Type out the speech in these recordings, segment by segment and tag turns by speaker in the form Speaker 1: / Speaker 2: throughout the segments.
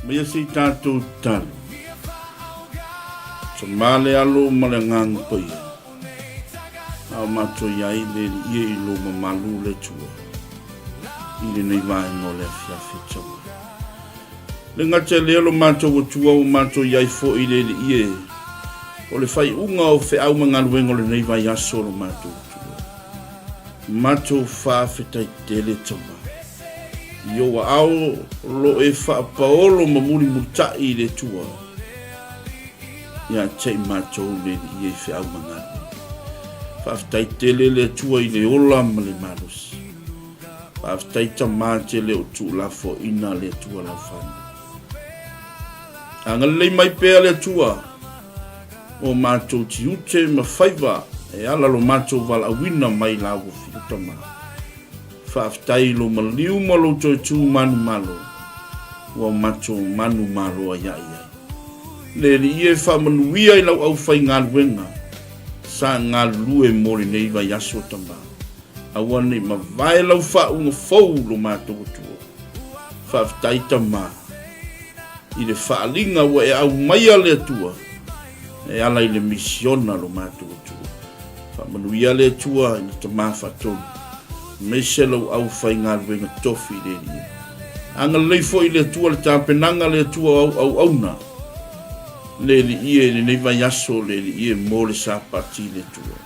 Speaker 1: Maia se i tatou tatalo. Tama le alo ma le agaga paia. A o matou i ai le Alii e i lou mamalu le Atua i lenei vaega o le afiafi tama. Le gata i lea lo matou Atua ua matou i ai foi le Alii e o le faaiuga o feau ma galuega o lenei vaiaso lo matou Atua. Matou faafetai tele tama. I ou aao o lo e faapaolo ma mulimulitaʻi i le Atua ia te i matou le Alii e feau ma galuega. Faafetai tele le Atua i le ola ma le malosi. Faafetai Tama tele o tuulafoaina le Atua lau fanau. Agalelei mai pea le Atua o matou tiute ma faiva e ala lo matou valaauina mai la ua fiu Tama. Faafetai i lou maliu ma lou toe tu manumalo, ua matou manumalo ai ai ai. Le Alii e faamanuia i lau aufaigaluega sa galulue mo lenei vaiaso Tama. Aua ne i mavae lau faauuga fou lo matou Atua. Faafetai Tama i le faaaliga ua e aumaia le Atua e ala i le misiona lo matou Atua. Faamanuia le Atua i le Tama Faatonu, aemaise lou aufaigaluega tofi i le Alii. Agalelei foi le Atua le tapenaga le Atua o au auauna le Alii e i lenei vaiaso le Alii e mo le Sapati le Atua.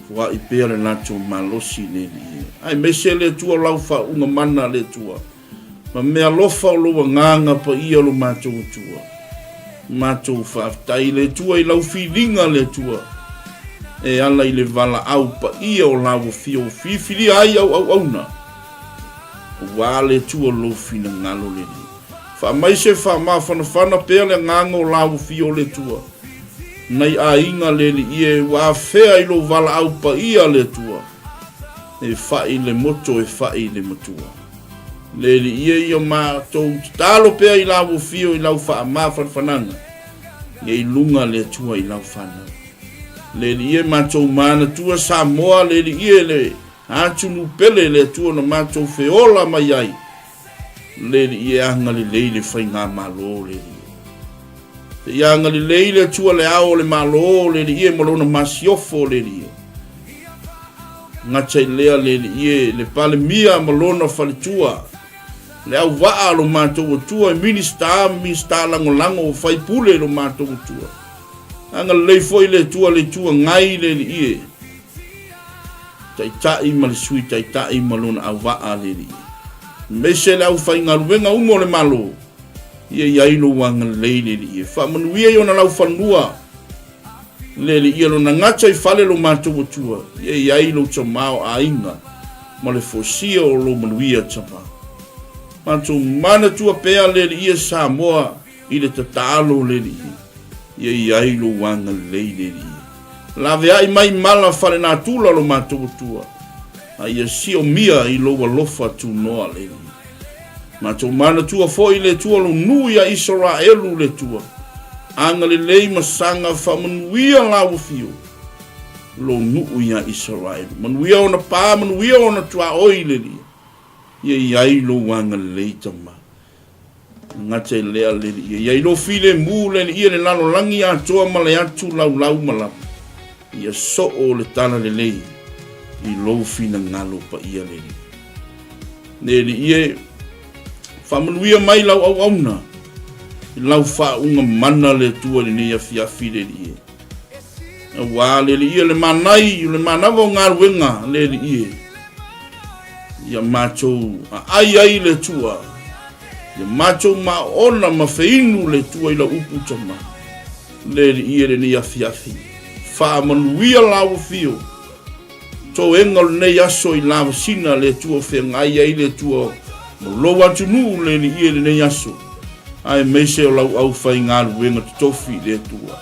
Speaker 1: Foai pea le latou malosi i le Alii e. Aemaise le Atua o lau faauuga mana le Atua. Ma meaalofa o lou agaga paia lo matou Atua. Matou faafetai i le Atua i lau filiga le Atua e ala i le valaau paia o la ua fia ua filifilia ai au auauna aua le Atua lou finagalo lenei. Faamai se faamafanafana pea le agaga o la ua fia o le Atua nai aiga le Alii e ua afea i lou valaau paia le Atua e fai le moto e fai le matua. Le Alii e ia matou tatalo pea i lau afio i lau faamafanafanaga, ia i luga le Atua i lau fanau. Le Alii e matou manatua Samoa, le Alii e le atunuu pele le Atua na matou feola mai ai, Le Alii e agalelei le faigamalo, le Alii e. Ia agalelei le Atua le ao o le Malo, le Alii e ma lona masiofo, le Alii e. Gata i lea le Alii e, le Palemia ma lona faletua, le auvaa lo matou Atua e Minista ma Minista lagolago o faipule lo matou Atua. Agalelei foi le Atua le Itu Agai, le Alii e. Taitai ma le Sui Taitai ma lona auvaa, le Alii. Aemaise le aufaigaluega uma o le Malo, ia i ai lou agalelei, le Alii. E faamanuia i ona laufanua, le Alii, ia lona gata i fale lo matou Atua, ia i ai lou tama o aiga ma le fosia o lou manuia tama. Matou manatua pea, le Alii, e Samoa, I le tatalo le Alii, ia i ai lou agalelei le Alii. Laveai mai mala falenatura lo matou Atua, a ia siomia i lou alofa tunoa le Alii. Matou manatua foi le Atua lou nuu ia Isaraelu le Atua, agalelei ma saga faamanuia lau afio, lou nuu ia Isaraelu. Manuia ona pa, manuia ona tuaoi le Alii, ia i ai lou agalelei tama. Gata i lea le Alii ia i lou filemu le Alii le lalolagi atoa ma le atu laulau ma lava ia soo le tala lelei i lou finagalo paia le Alii. Le Alii e faamanuia mai lau auauna i lau faauuga mana le Atua i lenei afiafi le Alii e. Aua le Alii e le manai o le manava o galuega le Alii e. Ia matou aai ai le Atua. Ia matou maona ma feinu le Atua i lau upu tama. Le Alii e lenei afiafi, faamanuia lau afio. Toega o lenei aso i lavasina le Atua o feagai ai le Atua mo lou atunuu le Alii e lenei aso, aemaise o lau aufaigaluega totofi le Atua.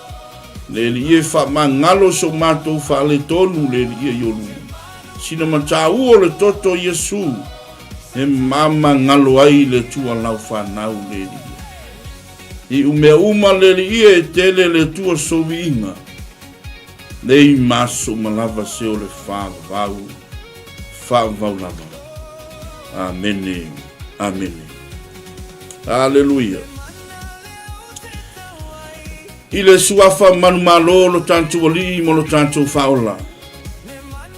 Speaker 1: Le Alii e faamagalo so matou faaletonu le Alii e i o luma. Sina mataua o le toto Iesu e mamagalo ai le Atua lau fanau le Alii. I umea uma le Alii e tele le Atua souviiga. Nei maso uma lava se o le faavavau, faavavau lava. Amene, amene. Aleluia. I le suafa manumalo lo tatou Alii ma lo tatou Faaola,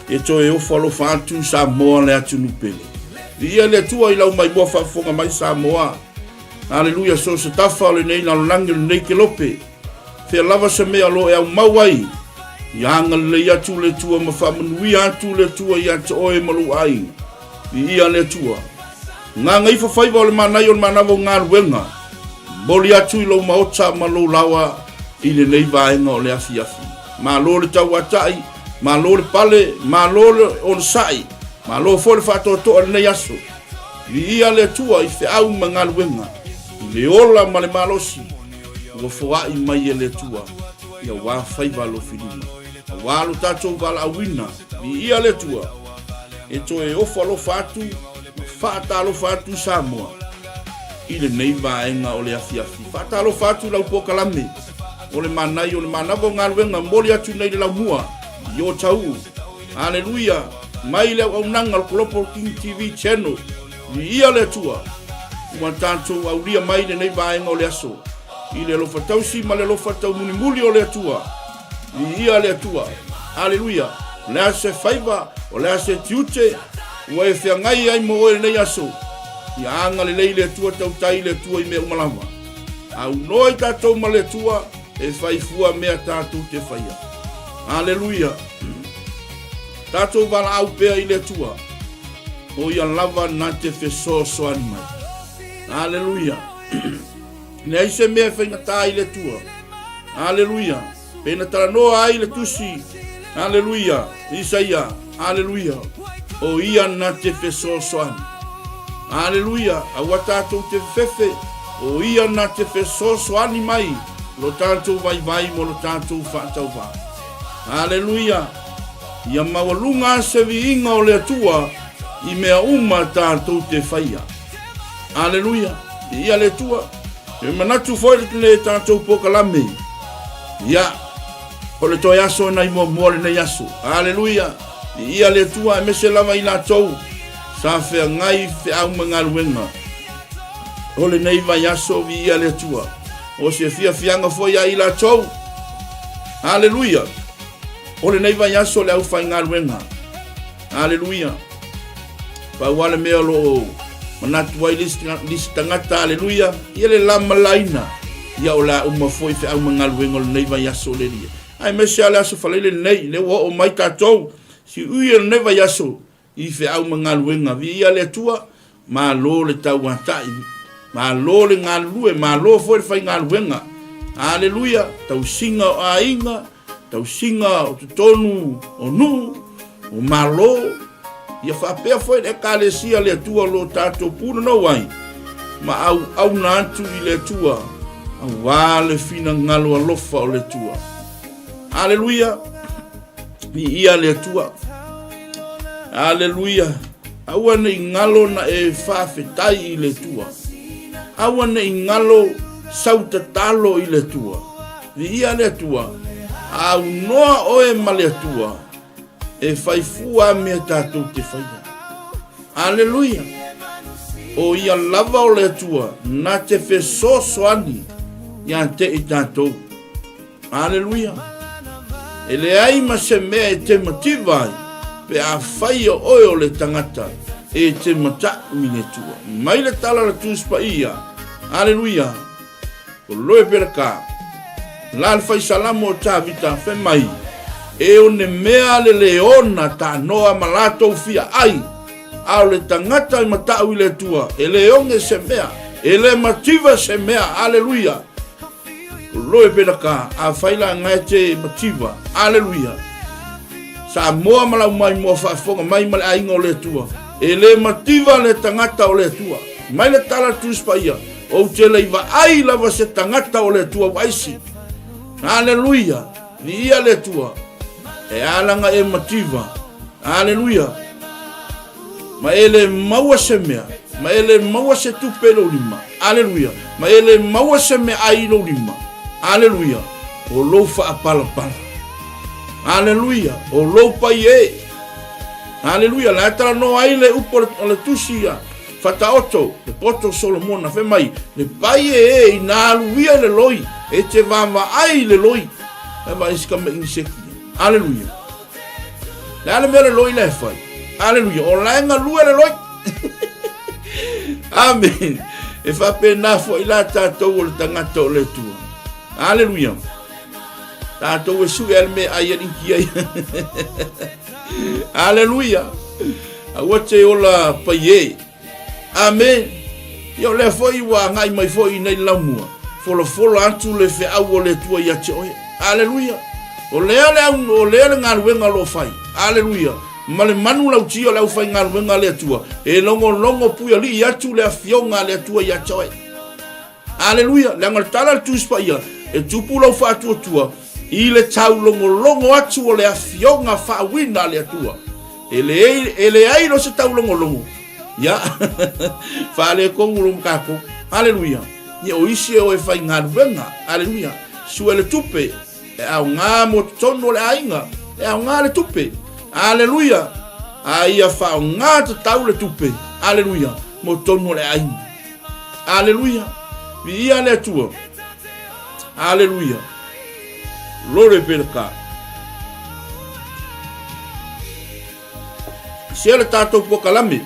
Speaker 1: e toe ofo alofa atu Samoa le atunuu pele. Viia le Atua i lau maimoa faafofoga mai Samoa. Aleluia, so se tafa o lenei lalolagi o lenei kelope. Fea lava se mea o lo o e aumau ai, ia agalelei atu le Atua ma faamanuia atu le Atua ia te oe ma lou aiga. Viia le Atua. Gagaifo faiva o le manaia o le manava o galuega, momoli atu i lou maota ma lou laoa i lenei vaega o le afiafi. Malo le tauatai, malo le pale, malo le onosai, malo foi le faatoatoa i lenei aso. Viia le Atua i feau ma galuega, i le ola ma le malosi ua foai mai e le Atua aua faiva alofilima, aua lo tatou valaauina. Viia le Atua e toe ofo alofa atu ma faatalofa atu Samoa i lenei vaega o le afiafi. Faatalofa atu i lau polokalame o le manaia o le manava o galuega momoli atu nei le laumua i Otahuhu. Aleluia! Mai le auaunaga o le Global King TV Channel. Viia le Atua ua tatou aulia mai lenei vaega o le aso i le alofa tausi ma le alofa taumulimuli o le Atua. Viia le Atua. Aleluia! O le a se faiva, o le a se tiute ua e feagai ai mo oe lenei aso, ia agalelei le Atua, tautai le Atua i mea uma lava. Aunoa i tatou ma le Atua e fai fua mea tatou te faia. Aleluia! Tatou valaau pea i le Atua, o ia lava na te fesoasoani mai. Aleluia! Leai se mea e faigata i le Atua. Aleluia! Pei na talanoa ai le tusi, aleluia, Isaia, aleluia, o ia na te fesoasoani. Aleluia! Aua tatou te fefefe, o ia na te fesoasoani mai lo tatou vaivai mo lo tatou faatauvā. Aleluia! Ia maualuga se viiga o le Atua i mea uma tatou te faia. Aleluia! Viia le Atua! E manatu foi le tatou polokalame, ia, o le toe aso nai muamua lenei aso. Aleluia! Viia le Atua aemaise lava i latou sa feagai feau ma galuega o lenei vaiaso. Viia le Atua! O se fiafiaga foi ia i latou. Aleluia! O lenei vaiaso le aufaigaluega. Aleluia! Pau lava le mea o lo o manatu ai le isi tagata, aleluia, ia le lamalaina, ia o le a uma foi feau ma galuega o lenei vaiaso le Alii. Aemaise lava le aso Faraile lenei, lea ua oo mai tatou, siui e lenei vaiaso i feau ma galuega. Viia le Atua, malo le tauatai, malo le galulue, malo foi le faigaluega. Aleluia, tausiga o aiga, tausiga o totonu o nuu, o malo, ia faapea foi le Ekalesia a le Atua o lo o tatou punonou ai, ma auauna atu i le Atua, aua le finagalo alofa o le Atua. Aleluia! Viia le Atua! Aleluia! Aua ne i galo na e faafetai i le Atua. Aua ne i galo sau tatalo i le Atua. Viia le Atua, a aunoa oe ma le Atua, e fai fua mea tatou te faia. Aleluia! O ia lava o le Atua na te fesoasoani ia te i tatou. Aleluia! E leai ma se mea e te mativa ai pe afai o oe o le tagata e te mataʻu i le Atua. Mai le tala a le Tusi Paia. Aleluia! O loe pelaka, la le faisalamo o Tavita, fai mai, E o ne mea le leona tanoa ma latou fia ai, a o le tagata e matau i le Atua, e le oge se mea. E le mativa se mea. Aleluia. Loe pena ka. A fai la ngai te mativa. Aleluia. Samoa ma lau mai moa faafofoga mai ma le aiga o le Atua. E le mativa le tagata o le Atua. Mai le tala Tusi Paia, Ou te le i vaai lava se tagata o le Atua ua aisi. Aleluia! Viia le Atua. E alaga e mativa. Aleluia! Ma e le maua se mea, ma e le maua se tupe i lou lima. Aleluia! Ma e le maua se meaai i lou lima. Aleluia! O lou faapalapala. Aleluia! O lou pai e. Aleluia! La e talanoa ai le upu o le tusi ia Fataoto, le poto o Solomona, fai mai, le pai e e i nā alu ia i le loi, e te vaavaai i le loi. E vaai si kama iniseki. Aleluia! Le a le mea le loi la e fai? Aleluia! O la e galue le loi. Amen. E faapena foi la tatou o le tagata o le Atua. Aleluia. Tatou e sui ale me ai ali ki ai. Aleluia. Aua te ola pai e. Amen. Ia o lea foi ua agai mai foi i nei laumua, folafola atu le feau o le Atua ia te oe. Aleluia. O lea le au, o lea le galuega o lo o fai. Aleluia. Ma le manu lautia o le aufaigaluega a le Atua, e logologo puialii atu le afioga a le Atua ia te oe. Aleluia! Leaga o le tala a le Tusi Paia, e tupu lau faatuatua i le taulogologo atu o le afioga faauina a le Atua. E leai, e leai lo se taulogologo. Ia, faaletonu lo ma tatou. Aleluia! Ia o isi e o e faigaluega. Aleluia! Sue le tupe, e aoga mo totonu o le aiga, e aoga le tupe. Aleluia! A ia faaaoga tatau le tupe. Aleluia! Mo totonu o le aiga. Aleluia! Viia le Atua! Aleluia! Lore pe le ka. Sia le tatou pokalame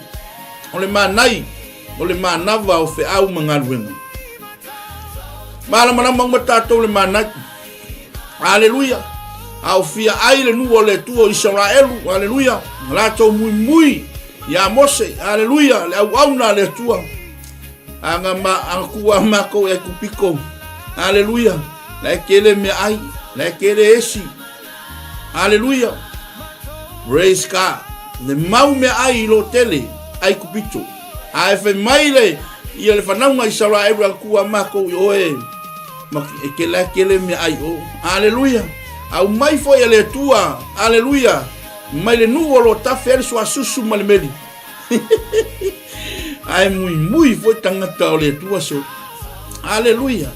Speaker 1: o le manai o le manava o feau ma galuega. Malamalama uma tatou le manai. Aleluia! A o fia ai le nuu o le Atua o Isaraelu, aleluia, latou muimui Ia Mose, aleluia, le auauna a le Atua. Aga ma aga ku a makou e kupiko. Aleluia. La e kele mea ai, la e kele esi. Aleluia. Praise God. Le mau mea ai i lo tele ai kupito. A e fai mai le ia le whanaunga i Saraeru a ku a makou i oe ma e ke la kele mea ai o. Aleluia. Au mai foi a le Atua. Aleluia. Mai le nuu o lo o tafe ai le suasusu ma le meli. Ae muimui foi tagata o le Atua so. Aleluia.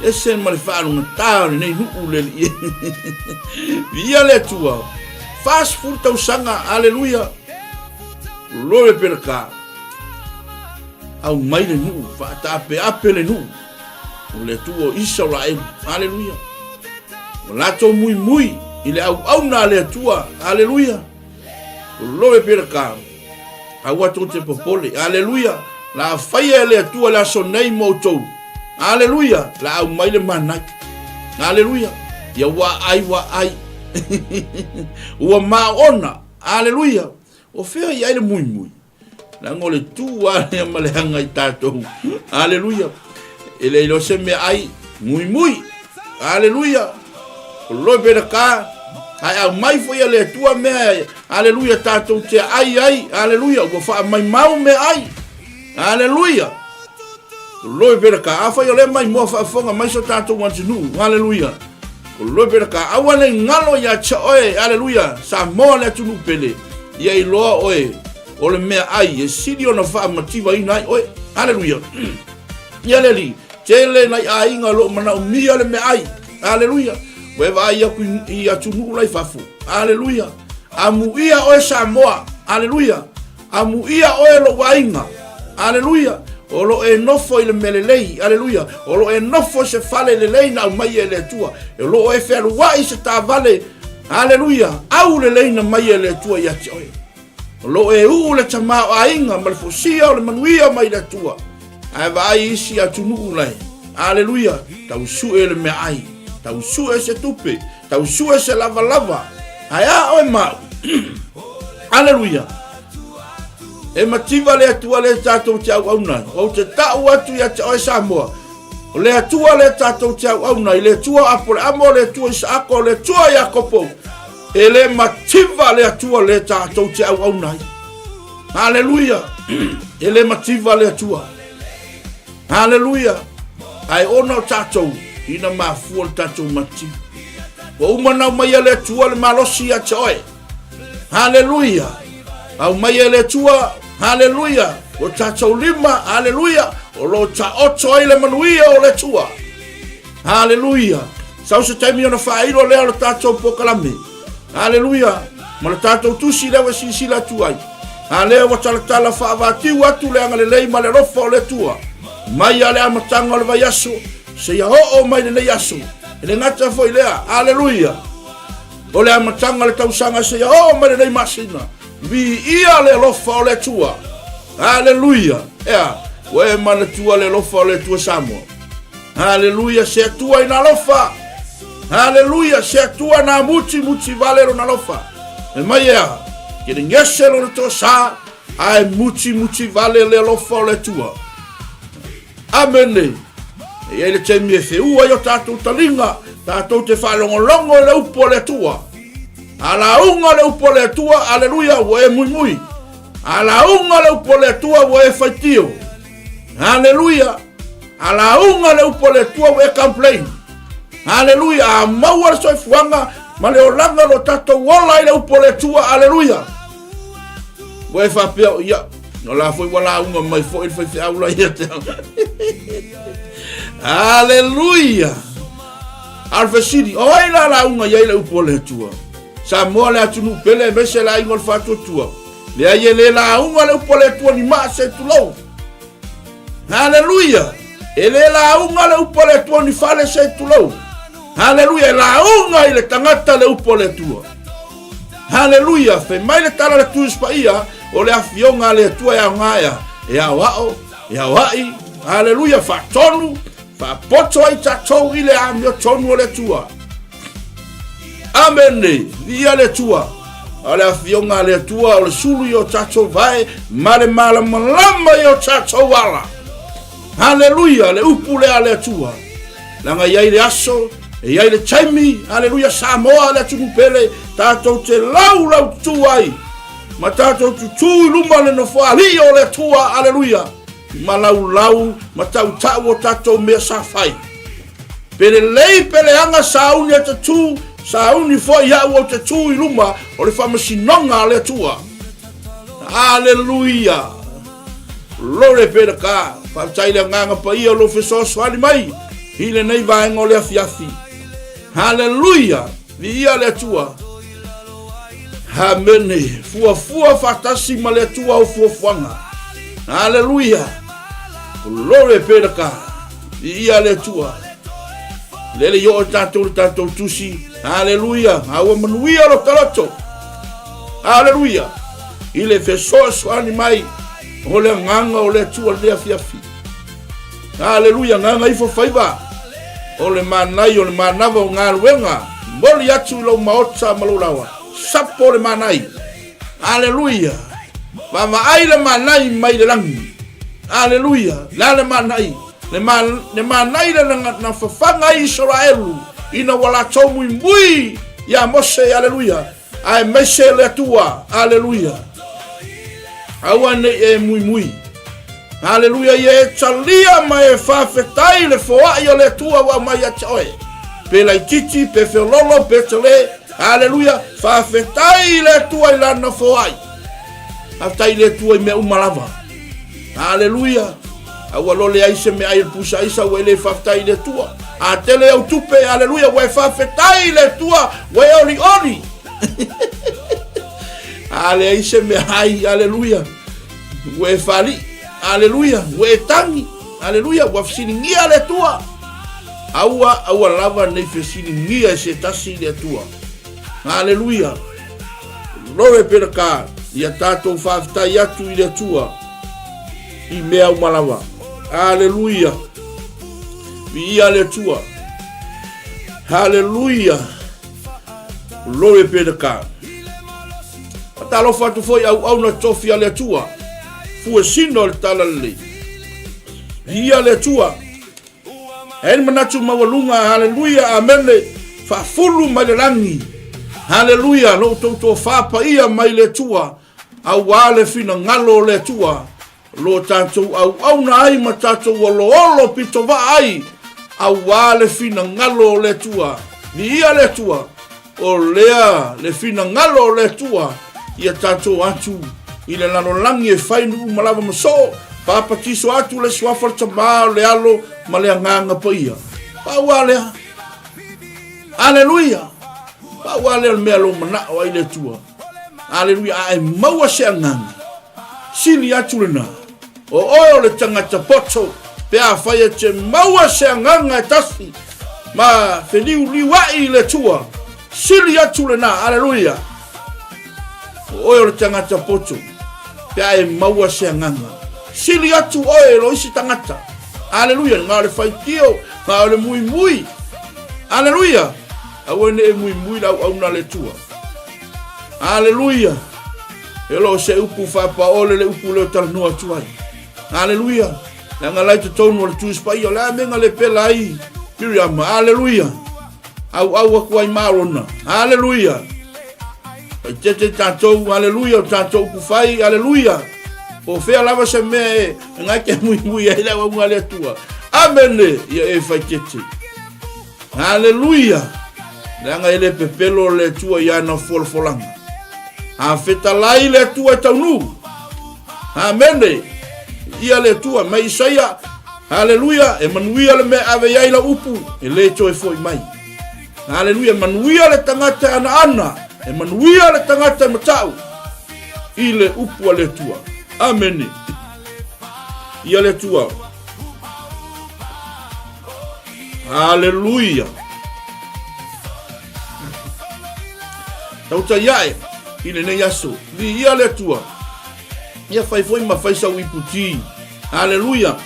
Speaker 1: Ese ma le faalogata o lenei nuu le alii. Viia le Atua. 40 tausaga. Aleluia. Glory be to God. Aumai le nuu, faataapeape le nuu. O le Atua o Isaraelu. Aleluia. Ua latou muimui i le auauna a le Atua. Aleluia. Glory be to God. Aua tou te popole. Aleluia. La faia e le Atua le aso nei mo outou. Aleluia. La aumai le manai. Aleluia. Ia ua ai ua ai. Ua maona. Aleluia. O fea i ai le muimui. Leaga o le tu lava lea ma le aga i tatou. Aleluia. E le iloa se mea ai, muimui. Aleluia. O loi pera ka, ae aumai foi a le Atua mea, aleluia, tatou te ai ai, aleluia, ua faamaimau mea ai. Aleluia. O loi pera ka, afai o lea maimoa faafofoga mai so tatou atunuu, aleluia. O loi pera ka, aua ne i galo ia te oe, aleluia, Samoa le atunuu pele, ia iloa oe, o le mea ai e sili ona faamativaina ai oe. Aleluia. Ia le Alii, tele nai aiga o lo o manaomia le meaai. Aleluia. Ua e vaai atu i atunuu la i fafo. Aleluia. Amuia oe Samoa. Aleluia. Amuia oe lou aiga. Aleluia. O lo o e nofo i le mea lelei. Aleluia. O lo o e nofo i se fale lelei na aumai e le Atua. O lo o e fealuai i se taavale. Aleluia. Au lelei na mai e le Atua ia te oe. O lo o e uu le tamaoaiga ma le fosia o le manuia mai le Atua. Ae vaai isi atunuu lae. Aleluia. Tau sue le meaai. Tau sue se tupe. Tau sue se lavalava. Ae a oe ma au. Aleluia. E mativa le Atua lea tatou te auauna ai. Ou te tau atu ia te oe Samoa, o le Atua lea tatou te auauna ai, le Atua o Apoleamo, le Atua o Isaako, le Atua o Iakopo, e le mativa le Atua lea tatou te auauna ai. Haleluia! E le mativa le Atua. Haleluia! Ae ona o tatou, ina mafua le tatou mativa. Ua uma ona aumaia le Atua le malosi ia te oe. Haleluia! Aumaia e le Atua, haleluia, o tatou lima, haleluia, o lo o taoto ai le manuia o le Atua. Haleluia! Sau se taimi ona faailo lea o le tatou polokalame. Haleluia! Ma le tatou tusi lea ua silasila atu ai. A lea ua talatala faavatiu atu le agalelei ma le alofa o le Atua. Mai lava le amataga o le vaiaso, seia oo mai lenei aso. E le gata foi lea. Haleluia! O le amataga o le tausaga seia oo mai lenei masina. Viia le alofa o le Atua. Aleluia. Ea, ua e manatua le alofa o le Atua Samoa. Aleluia, se Atua ina alofa. Aleluia, se Atua na muti muti vale lona alofa. E mai ea, ke le ngese lona tosa, ae muti muti vale le alofa o le Atua. Amene. E i ai le taimi e feua ai o tatou taliga, tatou te faalogologo i le upu a le Atua. A lauga le upu a le Atua, aleluia, ua e muimui. A lauga le upu a le Atua, ua e faitio. Aleluia. A lauga le upu a le Atua, ua e complain. Aleluia. A maua le soifuaga ma le olaga o lo tatou ola i le upu a le Atua, aleluia. Ua e faapea, ia, o la foi ua lauga mai foi le faifeau la ia te au. Aleluia! A o le fesili, o ai la lauga i ai le upu a le Atua? Samoa le atunuu pele aemaise le aiga o le faatuatua. Leai e le lauga le upu a le Atua ni maa se tulou. Haleluia! E le lauga le upu a le Atua ni fale se tulou. Haleluia! E lauga i le tagata le upu a le Atua. Haleluia! Fai mai le tala a le Tusi Paia, o le afioga a le Atua e aoga ea, e aoao, e aoai, haleluia, faatonu, faapoto ai tatou i le amiotonu o le Atua. Amene! Viia le Atua! A o le afioga a le Atua o le sulu i o tatou vae ma le malamalama i o tatou ala. Haleluia, le upu lea a le Atua. Leaga e i ai le aso, e i ai le taimi, haleluia, Samoa le atunuu pele, tatou te laulaututu ai, ma tatou tutū i luma le nofoalii o le Atua, haleluia, ma laulau ma tautau o tatou mea sa fai. Pe lelei pe leaga sauni e te tū, sauni foi au ou te tū i luma o le faamasinoga a le Atua. Haleluia! Glory be to God. Faafetai i le Agaga Paia o lou fesoasoani mai i lenei vaega o le afiafi. Haleluia! Viia le Atua. Amene. Fuafua faatasi ma le Atua au fuafuaga. Haleluia! Glory be to God. Viia le Atua. Lele i oo tatou le tatou tusi. Haleluia! A ua manuia lo taloto. Haleluia! I le fesoasoani mai o le agaga o le Atua lenei afiafi. Haleluia! Agaga ifo faiva o le manai o le manava o galuega. Moli atu i lou maota ma lou laoa. Sapo le manai. Haleluia! Vaavaai le manai mai le lagi. Haleluia! Le a le manai? Le, ma, le manai le na, na fafaga ai Isaraelu ina ua latou muimui ia Mose. Haleluia! Aemaise le Atua. Aleluia. Aua nei e muimui. Aleluia, ia e talia ma e faafetai le foai o le Atua ua aumai ia te oe. Pe laititi, pe feololo, pe tele. Aleluia, faafetai i le Atua i lana foai. Faafetai i le Atua i mea uma lava. Aleluia. A ua lole ai se meaai o le pusa aisa ua e le faafetai i le Atua. A tele au tupe, aleluia, ua e faafetai i le Atua, ua e olioli. A leai se meaai, aleluia, ua e fali'i, aleluia, ua e tagi, aleluia, ua fesiligia le Atua. Aua, aua lava nei fesiligia e se tasi le Atua. Aleluia. Glory be to God. Ia tatou faafetai atu i le Atua i mea uma lava. Aleluia. Viia le Atua. Haleluia. Glory be to God. Faatalofa atu foi auauna tofi a le Atua. Fuesina o le Talalelei. Viia le Atua. E ai le manatu maualuga, haleluia, amene, faafulu mai le lagi. Haleluia, lo outou tofa paia mai le Atua, auā le finagalo o le Atua, lo tatou auauna ai ma tatou oloolo pitovaa ai, auā le finagalo o le Atua. Viia le Atua, O lea le finagalo o le Atua ia tatou atu i le lalolagi e fai nuu uma lava ma soo, papatiso atu le suafa o le Tama, o le Alo ma le Agaga Paia. Pau a lea. Aleluia! Pau a lea o le mea lo manao ai le Atua. Aleluia! A e maua se agaga, sili atu lena. O oe o le tagata poto, pe afai e te maua se agaga e tasi ma feliuliuai i le Atua, sili atu lena. Aleluia! O oe o le tagata poto, pe a e maua se agaga, sili atu oe i lo isi tagata. Aleluia! Na o le faitio, na o le muimui. Aleluia! Aua ne i muimui le auauna a le Atua. Aleluia! E lo o se upu faapaole le upu lea o talanoa atu ai. Aleluia! Leaga la i totonu o le Tusi Paia, o le a mea le pela ai Miriama. Aleluia! Auau atu ai ma Arona. Aleluia! Faitete tatou, aleluia, o tatou upu fai, aleluia! Po o fea lava se mea e gaike muimui ai le auauga a le Atua. Amene! Ia e faitete. Aleluia! Leaga e le pepelo le Atua i ana folafolaga. A fetalai le Atua e taunuu. Amene! Ia le Atua, mai Isaia, Aleluia, e manuia le mea ave i ai lau upu, e le toe foi mai. Aleluia, e manuia le tagata e anaana, e manuia le tagata e matau i le upu a le Atua. Amene. Ia le Atua. Aleluia. Tautai ae i lenei aso. Viia le Atua. Ia fai foi ma fai sau ipu ti. Aleluia.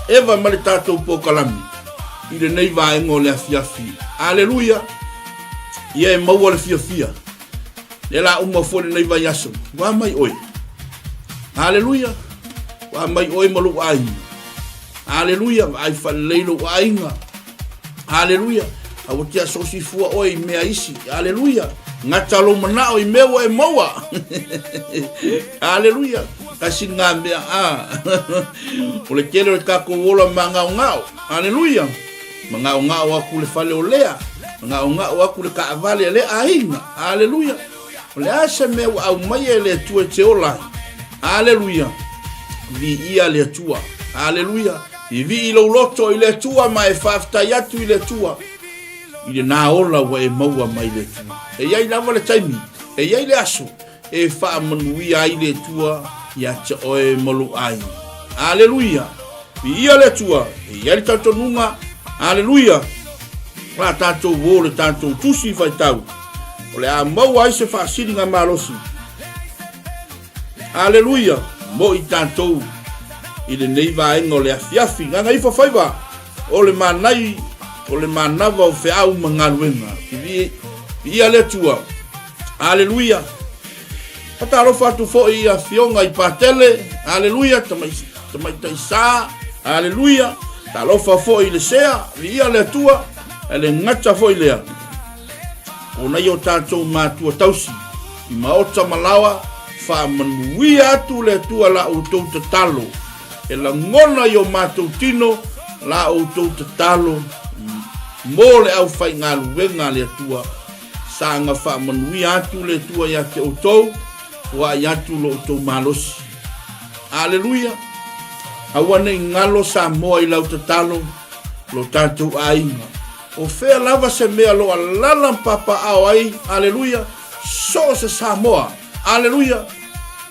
Speaker 1: Eva ma le tatou pokalami i lenei vaega o le afiafi. Aleluia. Ia e maua le fiafia. Le la uma foi lenei vaiaso. Ua mai oe. Aleluia. Ua mai oe ma lou aiga. Aleluia, vaai faalelei lou aiga. Aleluia. Aua te asosi fua oe i mea isi. Aleluia. Gata lou manao i mea ua e maua. Aleluia. Kasi ngā mea a. O le tele o le tatou ola māgaogao. Aleluia. Magaogao aku le fale o lea. Magaogao aku le kaavale a lea aiga. Aleluia. O le a se mea ua aumaia e le Atua e te ola ai? Aleluia! Viia le Atua. Aleluia! Vivii lou loto i le Atua ma e faafetai atu i le Atua i lena ola ua e maua mai le Atua. E i ai lava le taimi, e i ai le aso e faamanuia ai le Atua ia te oe ma lou aiga. Aleluia! Viia le Atua, e i ai le talitonuga, aleluia, o le a tatou o le tatou tusi faitau, o le a maua ai se faasiliga malosi. Aleluia, mo i tatou i lenei vaega o le afiafi. Gagaifo faiva o le manai, o le manava o feau ma galuega. Viia le Atua. Aleluia. Faatalofa atu foi i Afioga i Patele, aleluia, Tamaitai Sa, aleluia. Talofa foi i le Sea, viia le Atua, e le gata foi lea. O nai o tatou matua tausi, i maota ma laoa, faamanuia atu le Atua la outou tatalo. E lagona i o matou tino la outou tatalo mo le aufaigaluega a le Atua. Saga faamanuia atu le Atua ia te outou, foai atu lo outou malosi. Aleluia! Aua ne i galo Samoa i lau tatalo, lo tatou aiga. O fea lava se mea lo alala ma papaao ai, aleluia, so o se Samoa, aleluia!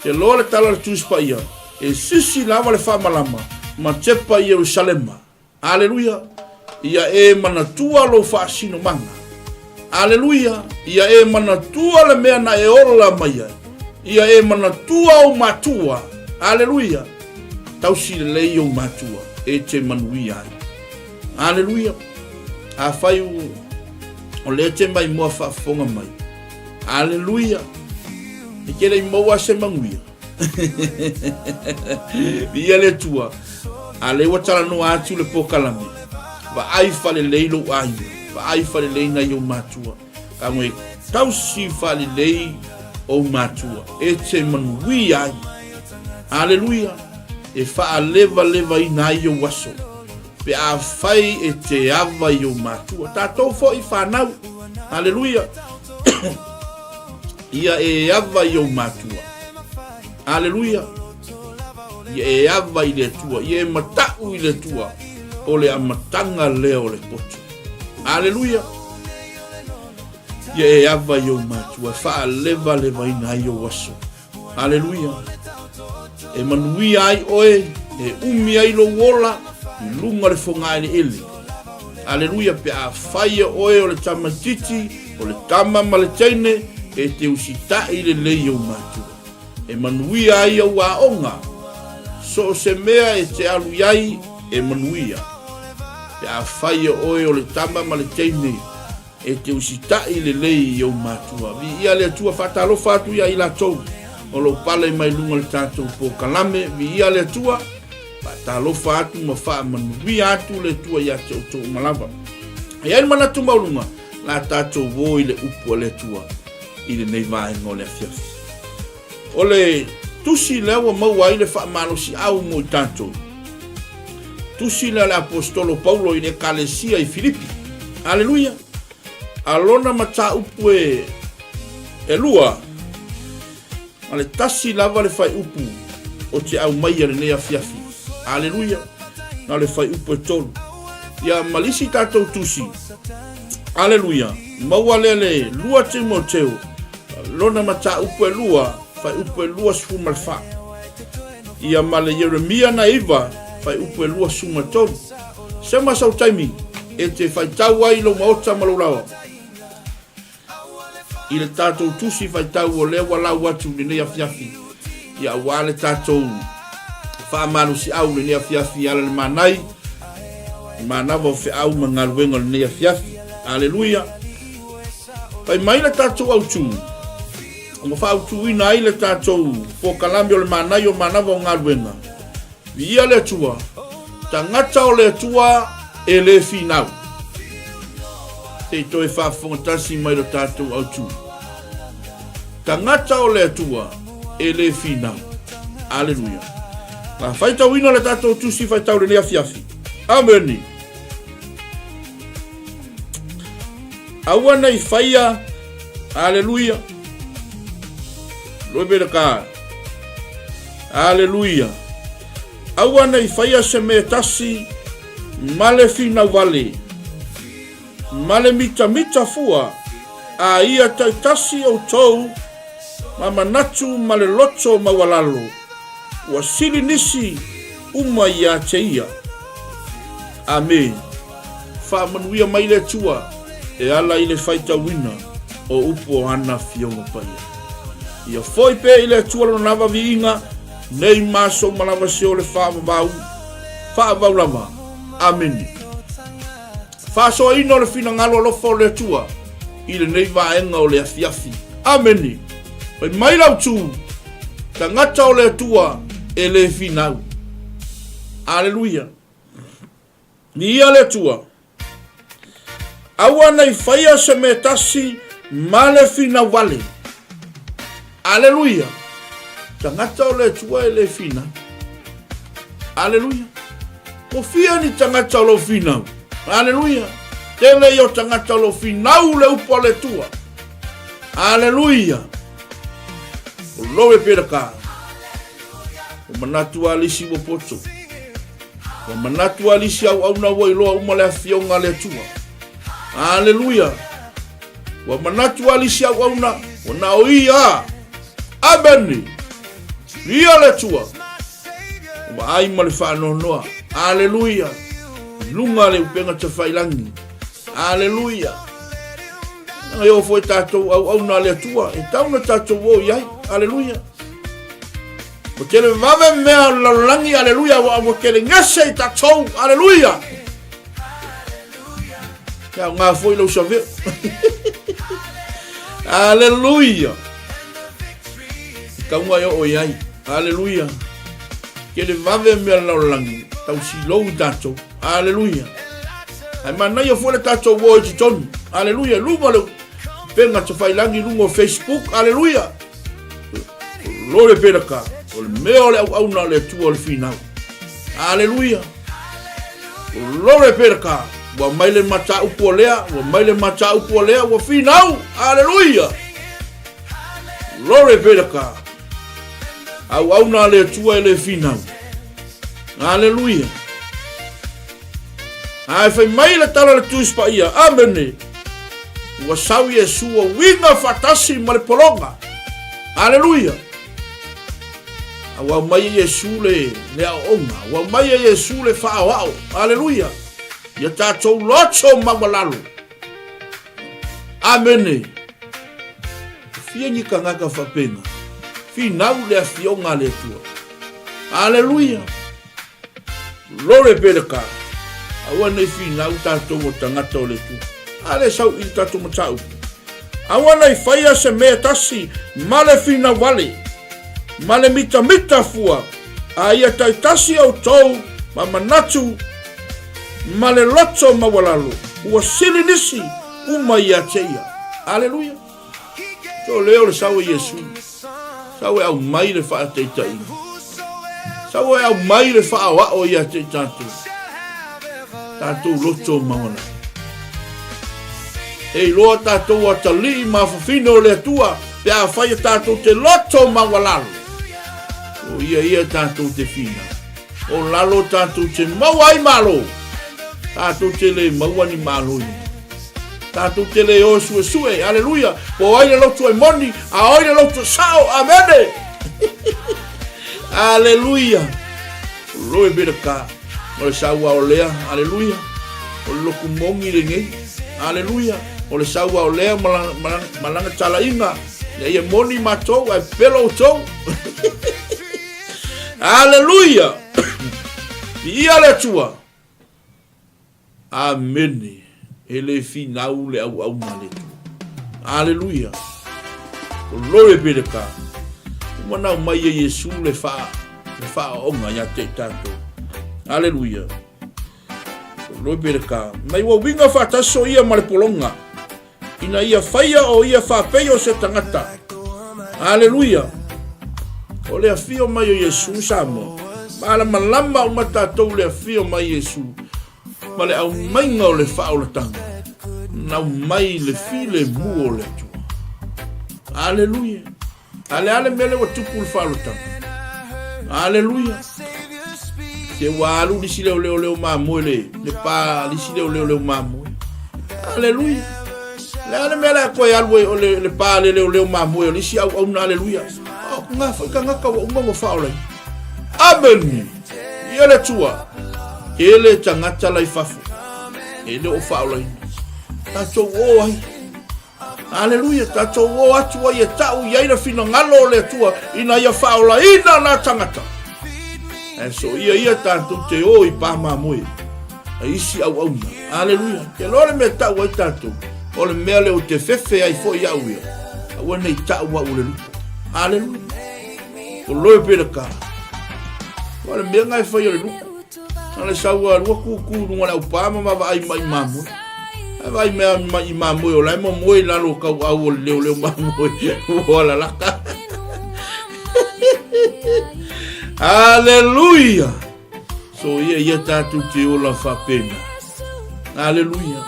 Speaker 1: Te loa le tala a le Tusi Paia, e sisi lava le faamalama ma tepa i Ierusalema. Aleluia! Ia e manatua lou faasinomaga. Aleluia! Ia e manatua le mea na e ola mai ai. Ia e manatua ou matua. Aleluia! Tausi lelei ou matua e te manuia ai. Aleluia! Afai o lea te maimoa faafofoga mai. Aleluia! E te le i maua se manuia. Viia le Atua. A lea ua talanoa atu le pokalame. Vaai faalelei lou aiga. Vaai faalelei nai ou matua. Tago e tausi faalelei ou matua. E te manuia ai. Aleluia. E faalevalevaina ai ou aso. Pe afai e te ava i ou matua. Tatou foi fanau. Aleluia. Ia e ava i ou matua. Aleluia. Ia e ava i le Atua. Ia e mata'u i le Atua. O le amataga lea o le poto. Aleluia. Ia e ava i ou matua. E faalevalevaina ai ou aso. Aleluia. E manuia ai oe, e umi ai lou ola i luga o le fogaeleele. Aleluia, pe afai e oe o le tamaitiiti, o le tama ma le teine, e te usitai lelei i ou matua. E manuia ai ou aoga, so o se mea e te alu i ai, e manuia. Pe afai e oe o le tama ma le teine, E te usitai lelei i ou matua. Viia le Atua, faatalofa atu ia i latou o lo o pale mai luga o le tatou polokalame. Viia le Atua, faatalofa atu ma faamanuia atu le Atua ia te outou uma lava. E i ai le manatu maualuga, la tatou o i le upu a le Atua i lenei vaega o le afiafi. O le tusi lea ua maua ai le faamalosiau mo i tatou. Tusi lea a le Aposetolo Paulo i le Ekalesia i Filipi. Aleluia! A lona mataupu e, e lua, ma le tasi lava le faaiupu o te aumaia lenei afiafi. Aleluia! Na o le faaiupu e tolu. Ia, ma le isi tatou tusi. Aleluia! Maua lea le 2 Timoteo Lona mataupu e lua, faaiupu e 24. Ia ma le Ieremia na iva, faaiupu e 23. Sema sau taimi e te faitau ai i lou maota ma lou laoa. I le tatou tusi faitau o lea ua lau atu lenei afiafi, ia aua le tatou faamalosiau lenei afiafi i ala le manai, i manava o feau ma galuega o lenei afiafi. Aleluia! Fai mai le tatou autu, ua faaautuina ai le tatou polokalame o le Manaia o Manava o Galuega. Viia le Atua, tagata o le Atua e le finau. Se i toe faafofoga tasi mai lo tatou autu. Tagata o le Atua e le finau. Aleluia. Na faitauina le tatou tusi faitau lenei afiafi. Ameni. Aua nei faia, aleluia. Glory be to God. Aleluia. Aua nei faia se mea tasi ma le finau vale, ma le mitamita fua, a ia taitasi outou ma manatu ma le loto maualalo, ua sili nisi uma ia te ia. Amene. Faamanuia mai le Atua e ala i le faitauina o upu o ana Afioga Paia. Ia foi pea i le Atua lona lava viiga, nei ma aso uma lava se o le faavavau, faavavau lava. Amene. Faasoaina o le finagalo alofa o le Atua i lenei vaega o le afiafi. Amene. Fai mai lau tu, tagata o le Atua e le finau. Aleluia. Viia le Atua. Aua nei faia se mea tasi ma le finau vale. Aleluia. Tagata o le Atua e le finau. Aleluia. Ko fia ni tagata o lo finau. Aleluia. Tele ia o tagata o lo finau le upu a le Atua. Aleluia. Glory be to God. Ua manatu a lisi ua poto. Ua manatu a lisi auauna ua iloa uma le afioga a le Atua. Aleluia. Ua manatu a lisi auauna ua na o ia. Amene. Ia le Atua. Ua ai ma le faanoanoa. Aleluia. Lunga le upega tafailangi. Aleluia. E o foi tatou auauna a le Atua, e tau na tatou o i ai. Aleluia. Ua tele vave mea o le lalolagi, aleluia, ua, ua tele gese i tatou, aleluia. Ia ngā foi lau saveu. Aleluia. I kaunga e o i ai. Aleluia. Tele vave mea le lalolagi, tau silou i tatou. Aleluia. Ae manaia foi le tatou o i totonu. Aleluia. Luga le upega tafailagi i luga o Facebook. Aleluia. Glory be to God. O le mea o le auauna o le Atua o le finau. Aleluia. Glory be to God. Ua mai le mataupu o lea, ua mai le mataupu o lea, ua finau. Aleluia. Glory be to God. Auauna a le Atua e le finau. Aleluia. Ae fai mai le tala le Tusi Paia. Amene. Ua sau Iesu ua uiga faatasi ma le pologa. Aleluia. A ua aumai e Iesu le, le aoaoga. Ua aumai e Iesu le faaoao. Aleluia. Ia tatou loto maualalo. Amene. Fia ni tagata faapena. Finau le afioga a le Atua. Aleluia. Glory be to God. Aua nei finau tatou o tagata o le Atua. A le sau i le tatou mataupu. Aua nei faia se mea tasi ma le finau wale, ma le mitamita fua, a ia taitasi outou ma manatu ma le loto maualalo, ua sili nisi uma ia te ia. Aleluia. So lea o le sau e Iesu. Sau e aumai le faataitaiga. Sau e aumai le faaoao ia te i tatou. Tatou loto maualalo. E iloa tatou atalii ma afafine o le Atua pe afai e tatou te loto maualalo. O ia ia tatou te finau. O lalo tatou te maua ai malo. Tatou te le maua ni malo i Tatou te le o suesue. Aleluia. Po ai le lotu e moni, a oi le lotu e sao. Amene. Aleluia. Glory be to God. O le saua o lea. Aleluia. O le lotu moni lenei. Aleluia. O le saua o lea ma lana talaiga. Ia ia moni matou ae pelo outou. Aleluia. Viia le Atua. Amene. E le finau le auauna a le Atua. Aleluia. Glory be to God. Ua manao mai e Iesu le faa le faaoonga ia te i tatou. Aleluia. Glory be to God. Mai ua uiga faatasi o ia ma le pologa. Ina ia faia o ia faapei o se tagata. Aleluia. O le afio mai o Iesu Samoa. Malamalama uma tatou le afio mai Iesu ma le aumaiga o le faaolataga. Na aumai le filemu o le Atua. Aleluia. A le a le mea lea ua tupu le faaolataga? Aleluia. Se ua alu lisi leo leo leo mamoe le, le pa lisi leo leo leo mamoe. Aleluia. Le a le mea lea koe alu ai o le, le pa le leo leo mamoe o lisi au au na aleluia. O, ngā whai kangaka ua uma ua faaolai. Amen. Ia le tua. Ke le tangata lai fafo. E le o faaolaina. Tātou o ai. Aleluia, tatou o atu ai e ta'u i ai le finagalo o le Atua ina ia faaolaina nā tagata. Ae soia ia tatou te o i pā mamoe a isi auauna. Aleluia. Ke loa le mea ta'u ai tatou, o le mea lea ou te fefe ai foi au ia, aua nei ta'u au o le lupo. Aleluia. Glory be to God. O le mea nga e fai o le lupo. Na le sau a lua kūkū i luga o le aupā ma vaavaai mai i mamoe. Ae vaai mea mai i mamoe o la e momoe i lalo o kauaʻau o le leoleo mamoe ua lalaka. Aleluia! So ia ia tatou te ola faapena. Aleluia!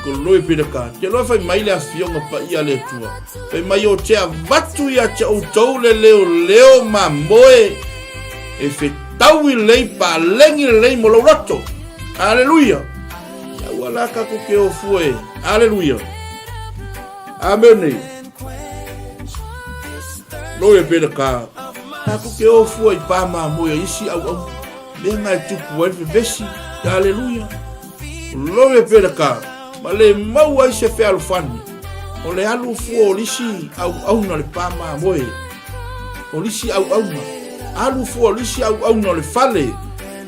Speaker 1: Glory be to God. Te loa fai mai le afioga paia a le Atua. Fai mai o te avatu ia te outou le leoleo mamoe e fetaui lelei palegi lelei mo lou loto. Aleluia. Aua la tatou te o fua e. Aleluia. Amene. Glory be to God. Tatou te o fua i pā mamoe a isi auau. Mea nga e tupu ai le vevesi. Aleluia. Glory be to God. Ma le mau ai se fealofani. O le alu fua o lisi auauna le pā mamoe. O lisi auauna. Alu fua o lisi auauna o le fale.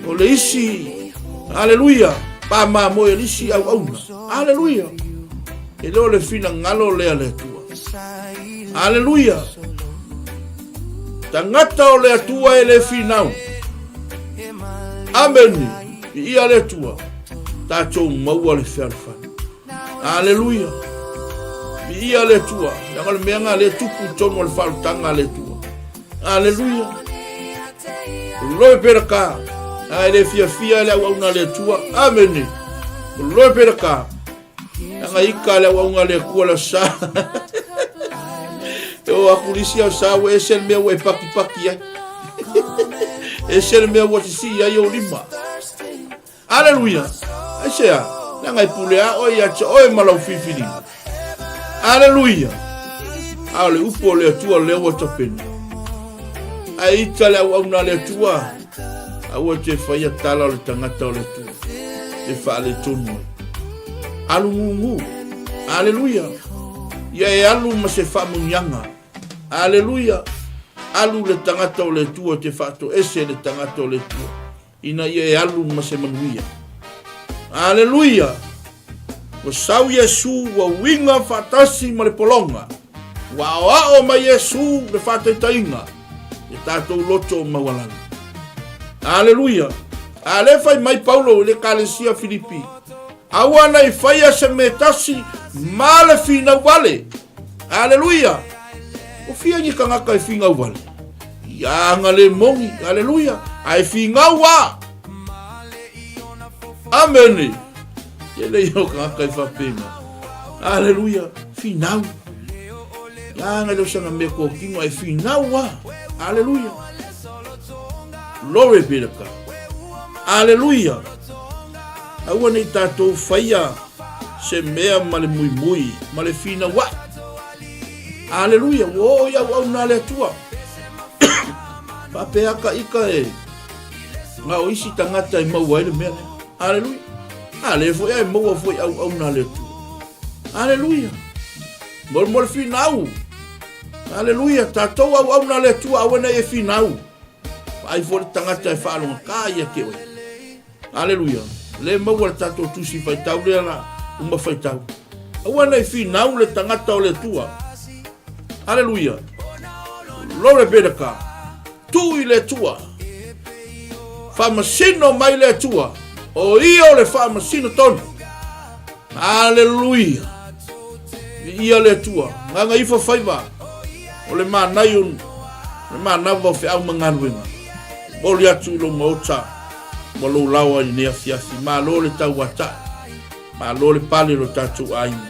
Speaker 1: O le isi, aleluia, pā mamoe o lisi auauna. Aleluia. E le o le finagalo lea le Atua. Aleluia. Tagata o le Atua e le finau. Amene. Viia le Atua. Tatou maua le fealofani. Aleluia. Viia le Atua. Leaga le mea nga le tupu i tonu o le faalutaga a le Atua. Aleluia. Loe pera ka. A e le fiafia le auauna a le Atua. Amene. Loe pera ka. Leaga ika le auauna a le Atua le sa. E o aku lisi au sa ua ese le mea ua e pakipaki ai. Ese le mea ua sisii ai ou lima. Aleluia! Aisea? Leaga e pule a oe ia te oe ma lau filifiliga. Aleluia! A o le upu o le Atua lea ua tapena. Ae ita le auauna a le Atua, aua te faia tala o le tagata o le Atua, e faaletonu ai. Alu gugu. Aleluia! Ia e alu ma se faamuniaga. Aleluia! Alu le tagata o le Atua te faatoese le tagata o le Atua. ina ia e alu ma se manuia. Aleluia! Ua sau Iesu ua uiga faatasi ma le pologa. Ua aoao mai Iesu le faataitaiga i tatou loto maualalo. Aleluia! A lea fai mai Paulo i le Ekalesia Filipi, Aua nei faia se mea tasi ma le finau vale. Aleluia! O fia ni tagata e finau vale? Ia aga le moni, aleluia, ae finau a. Amene. Tele ia o tagata e faapena. Aleluia, finau. Ia aga le osanga mea kōkino ae finau a. Aleluia. Glory be to God. Aleluia. Aua nei tatou faia se mea ma le muimui, ma le finauaʻi. Aleluia, ua oo i auauna a le Atua. Faapea ka ika e na o isi tagata e maua ai le mea lea. Aleluia. A le foi ai maua foi auauna a le Atua. Aleluia. Mo mo le finau. Aleluia, tatou auauna a le Atua aua nei e finau. Vaai foi le tagata e faalogata ia te oe. Aleluia. Le maua le tatou tusi faitau lea la uma faitau. Aua nei finau le tagata o le Atua. Aleluia. Glory be to God. Tuu i le Atua. Faamasino mai le Atua. O ia o le faamasino tonu. Aleluia. Viia le Atua. Gaga ifo faiva. O le manai o le manava o feau ma galuega. Momoli atu i lou maota ma lou laoa i lenei afiafi. Malo le tauatai. Malo le pale lo tatou aiga.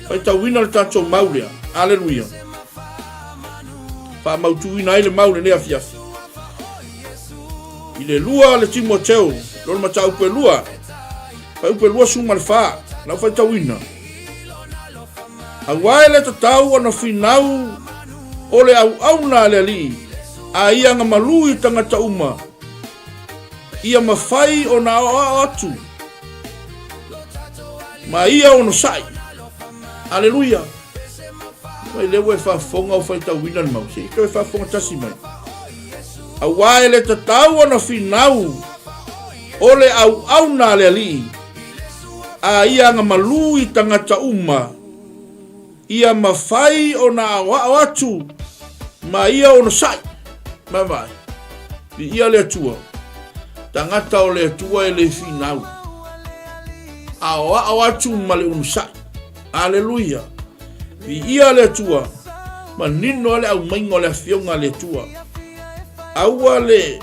Speaker 1: Faitauina le tatou mau lea. Aleluia. Faamautuina ai le mau lenei afiafi. I le lua le Timoteo, lona mataupu e lua, fuaiupu e 24, lau faitauina. Aua e le tatau ona finau o le auauna a le Alii, a ia agamalu i tagata uma, ia mafai ona aoao atu ma ia onosai. Aleluia! Mai lea ua e faafofoga o faitauina le mau, se i toe faafofoga tasi mai. Aua e le tatau ona finau o le auauna a le Alii, a ia agamalu i tagata uma, ia mafai ona aoao atu ma ia onosai. Vaavaai, viia le Atua, tagata o le Atua e le finau, aoao atu ma le onosai. Aleluia! Viia le Atua, manino a le aumaiga o le Afioga a le Atua. Aua le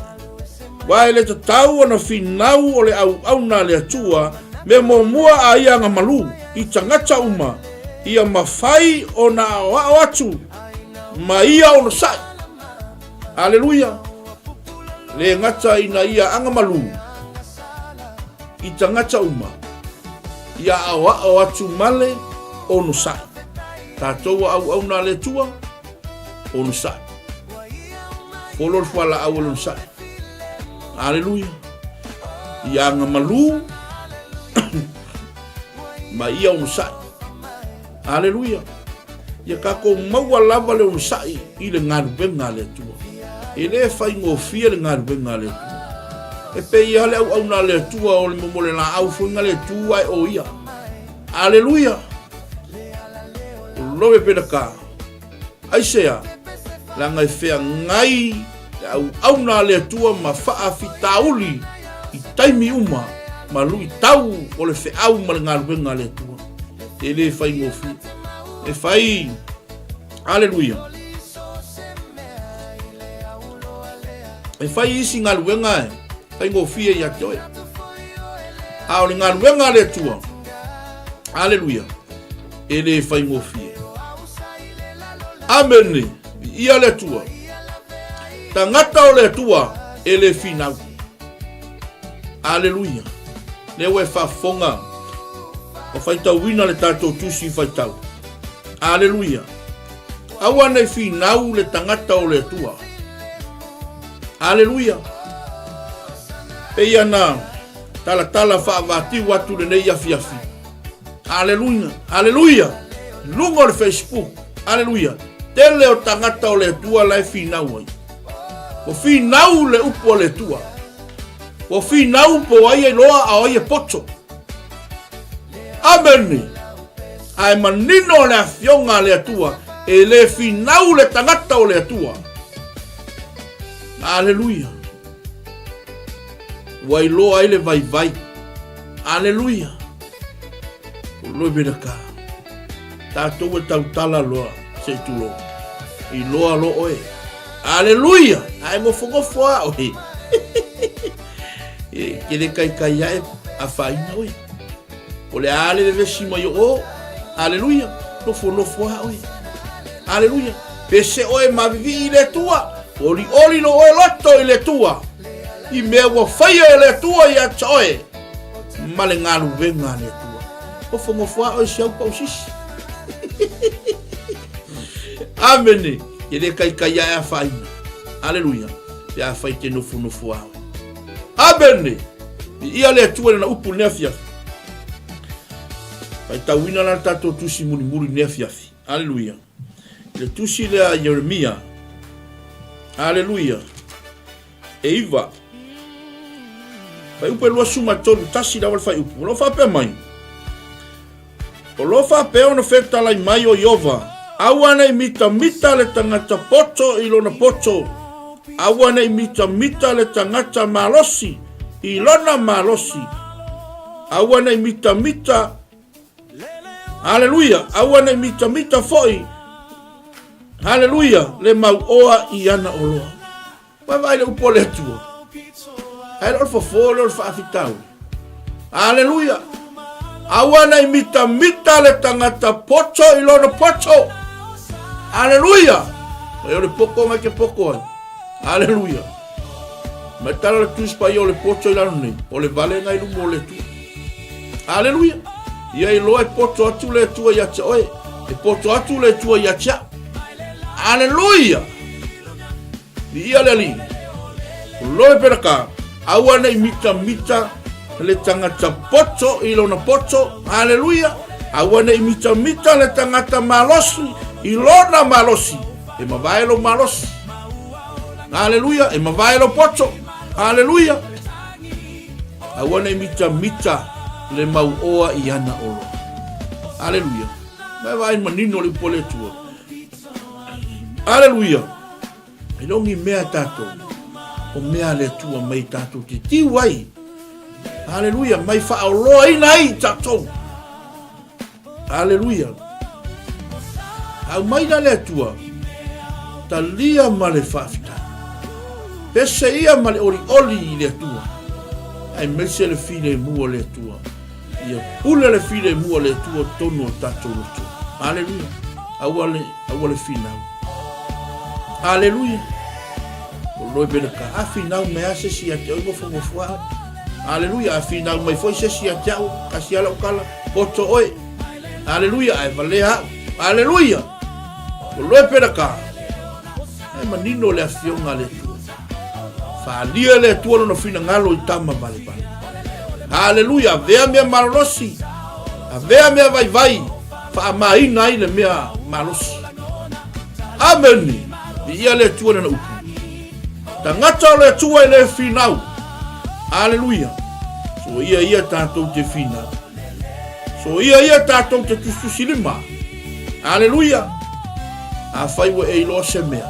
Speaker 1: Aua e le tatau ona finau o le auauna a le Atua, mea muamua a ia agamalu i tagata uma, ia mafai ona aoao atu ma ia onosai. Aleluia! Le gata ina ia agamalu i tagata uma, ia aoao atu ma le onosai. Tatou a auauna a le Atua, onosai. Folo le fualaau o le onosai. Aleluia. Ia agamalu ma ia onosai. Aleluia. Ia tatou maua lava le onosai i le galuega a le Atua. E le faigofie le galuega a le Atua. E pei lava le auauna a le Atua o le momole laau foi na le tu ae o ia. Aleluia. Glory be to God. Aisea? Leaga e feagai le auauna a le Atua ma faafitauli i taimi uma ma luitau o le feau ma le galuega a le Atua. E le faigofie. E fai, aleluia, e fai isi galuega e faigofie ia te oe. A o le galuega a le Atua, aleluia, e le faigofie. Amene. Viia le Atua. Tagata o le Atua e le finau. Aleluia. Lea ua e faafofoga ua faitauina le tatou tusi faitau. Aleluia. Aua nei finau le tagata o le Atua. Aleluia. Pei na talatala faavatiu atu lenei afiafi. Aleluia, aleluia. Luga o le Facebook. Aleluia. Tele o tagata o le Atua la e finau ai. Ua finau le upu a le Atua. Ua finau po ai e loa a o ai e poto. Amene. Ae manino le afioga a le Atua, e le finau le tagata o le Atua. Aleluia. Ua iloa ai le vaivai. Aleluia. O loe vela ka. Tātou e tautala loa se i tulou. Iloa lo oe. Aleluia. Ae ngofongofo a oe. E ke le kaikai ae a whaina oe. O le a le vevesi mai o o. Aleluia. Nofo nofo a oe. Aleluia. Pese oe mavivii i le Atua. Olioli lo oe loto i le Atua. I mea ua faia e le Atua ia te oe ma le galuega a le Atua. Nofonofo a oe si au pausisi. Amene. E le kaikai ae a whaina. Aleluia. Pe a whai te nofonofo a oe. Amene. Viia le Atua i lana upu i lenei afiafi. Faitauina la le tatou tusi mulimuli i lenei afiafi. Aleluia. I le tusi lea a Ieremia. Aleluia. E iva. Fuaiupu e 23, tasi lava le fuaiupu. O lo o faapea mai, O lo o faapea ona fetalai mai o Iova, aua nei mitamita le tagata poto i lona poto, aua nei mitamita le tagata malosi i lona malosi, aua nei mitamita, Aleluia, aua nei mitamita foi, Aleluia, le mauoa i ana oloa. Vaavaai le upu a le Atua. Ae le o le fofo lea o le faafitauli. Aleluia! Aua nei mitamita le tagata poto i lona poto. Aleluia! Mai o le poko mai ke poko ai. Aleluia! Mai tala le Tusi Paia o le poto i lalo nei, o le valega i luma o le Atua. Aleluia! Ia iloa e poto atu le Atua ia te oe, e poto atu le Atua ia te au. Aleluia! Viia le Alii. Loe peraka, aua nei mitamita le tagata poto i lona poto. Haleluia. Aua nei mitamita le tagata malosi i lona malosi. E mavae lou malosi. Haleluia. E mavae lou poto. Haleluia. Aua nei mitamita le mauoa i ana oloa. Haleluia. Mai vaai manino le upu a le Atua. Aleluia! E le o ni mea tatou, o mea a le Atua mai tatou te tiu ai. Aleluia! Mai faaoloaina ai tatou. Aleluia! Aumai la le Atua, talia ma le faafetai. Pese ia ma le olioli i le Atua, aemaise le filemu o le Atua. Ia pule le filemu a le Atua totonu o tatou loto. Aleluia. Aua le, aua le finau. Aleluia. O loe pele ka. A finau mai a se si ia te oi ngofo a. Aleluia. A finau mai foi se si ia te au. Kasi ala ukala. Poto oe. Aleluia. Ae valea au. Aleluia. O loe pele ka. E manino le afioga a le Atua. Faaalia le Atua lona finagalo i tama valevale. Haleluia, avea mea malolosi, avea mea vaivai, faamaina ai le mea malosi. Amene. Viia le Atua lana upu. Tagata o le Atua e le finau. Aleluia. So ia ia tatou te finau. So ia ia tatou te tusitusilima. Aleluia. Afai ua e iloa se mea.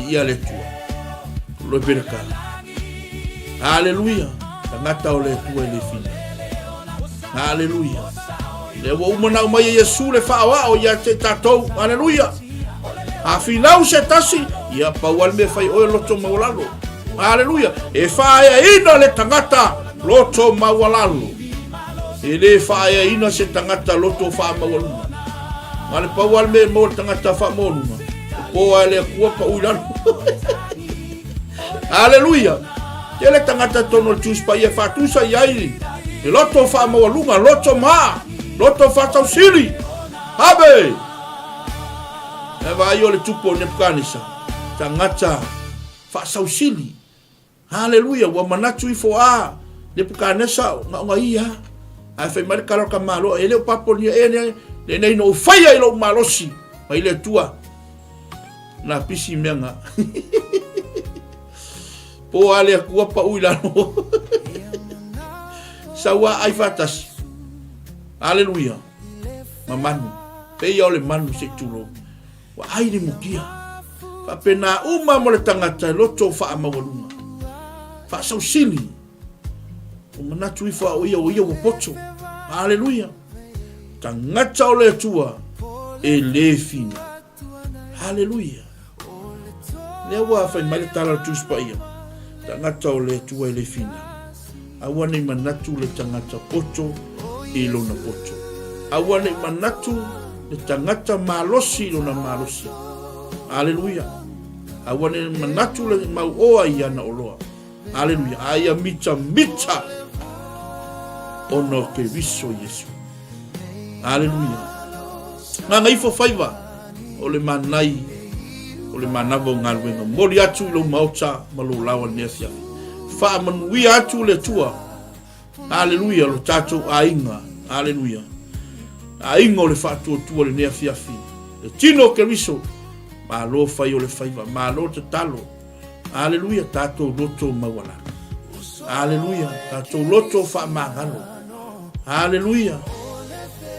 Speaker 1: Viia le Atua. Loi pele ka. Haleluia. Tagata o le Atua e le fina. Haleluia. Lea ua uma na aumai e Iesu le faaoao ia te tatou. Haleluia. A finau se tasi, ia pau lava le mea fai oe loto maualalo. Haleluia. E faaeaina le tagata loto maualalo. E le faaeaina se tagata loto faamaualuga. Na o le pau lava le mea e maua le tagata faamaualuga, e po lava e le Atua pau i lalo. Aleluia! Tele tagata totonu o le Tusi Paia e faatusa i ai le loto faamaualuga, loto ma, loto faatausili. Ame! E vaai o le tupu o Nebukanesa, tagata faasausili. Haleluia! Ua manatu ifo a Nepukanesa na ona ia. Ae fai mai le tala o le tamaloa, e le o paponia ea lenei na ou faia i lou malosi mai le Atua. Na pisi mea na. Po a le Atua pau i lalo. Sau a ai faatasi. Haleluia. Ma manu. Peia o le manu se i tulou. Ua ai le mukia. Faapena uma mo le tagata e loto faamaualuga. Faasausili. Ua manatu ifo a o ia, o ia ua poto. Aleluia. Tagata o le Atua e le fina. Haleluia. Lea ua fai mai le tala o le Tusi Paia. Tagata o le Atua e le fina. Aua nei manatu le tagata poto i lona poto. Aua nei manatu le tagata malosi i lona malosi. Aleluia. Aua nei manatu le mauoa i ana oloa. Aleluia. A ia mitamita ona o Keriso Iesu. Aleluia. Gagaifo faiva o le manai o le manava o galuega. Momoli atu i lou maota ma lou laoa i lenei afiafi. Faamanuia atu le Atua. Aleluia, lo tatou aiga. Aleluia. Aiga o le faatuatua i lenei afiafi. Le tino o Keriso. Malo fai o le faiva. Malo tatalo. Aleluia, tatou loto maualalo. Aleluia, tatou loto faamagalo. Aleluia,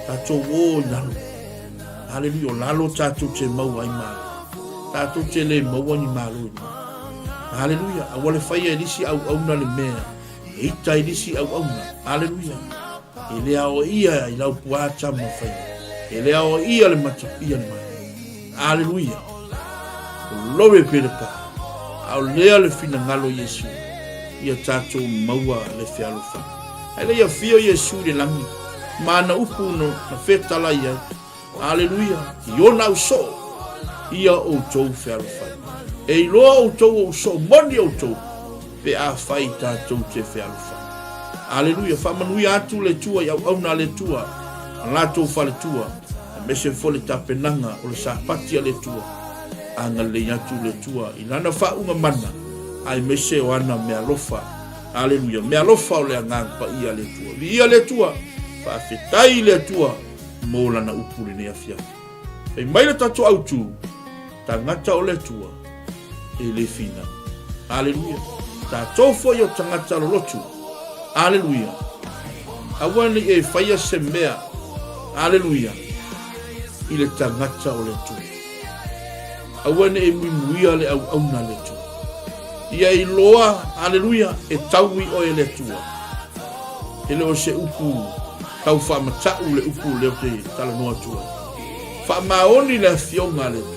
Speaker 1: tatou o i lalo. Aleluia, o lalo tatou te maua ai malo. Tatou te le maua ni malo i luga. Aleluia, aua le faia e lisi auauna le mea. E ita i lisi auauna. Aleluia. E le aoaia i lau puata ma faia. E le aoaia le matapia le malo. Aleluia! Glory be to God. A o lea le finagalo o Iesu, ia tatou maua le fealofani. Ae le i afio Iesu i le lagi, ma ana upu na fetalai ai, Aleluia, i ona au soo, ia outou fealofani. E iloa outou o usoo moni outou, pe afai tatou te fealofani. Aleluia, faamanuia atu le Atua i auauna a le Atua, ma latou faletua, aemaise foi le tapenaga o le Sapati a le Atua. Agalelei atu le Atua i Lana faauuga mana, aemaise o ana meaalofa. Aleluia, meaalofa o le Agaga Paia a le Atua. Viia le Atua, faafetai i le Atua mo Lana upu i lenei afiafi. Fai mai le tatou autu, tagata o le Atua, e le finau. Aleluia. Tatou foi o tagata lolotu. Aleluia. Aua ne i e faia se mea. Aleluia. I le tagata o le Atua. Aua ne i e muimuia le auauna a le Atua. Ia iloa, aleluia, e taui oe e le Atua. E le o se upu tau faamatau le upu lea ou te talanoa atu ai. Faamaoni le afioga a le Atua.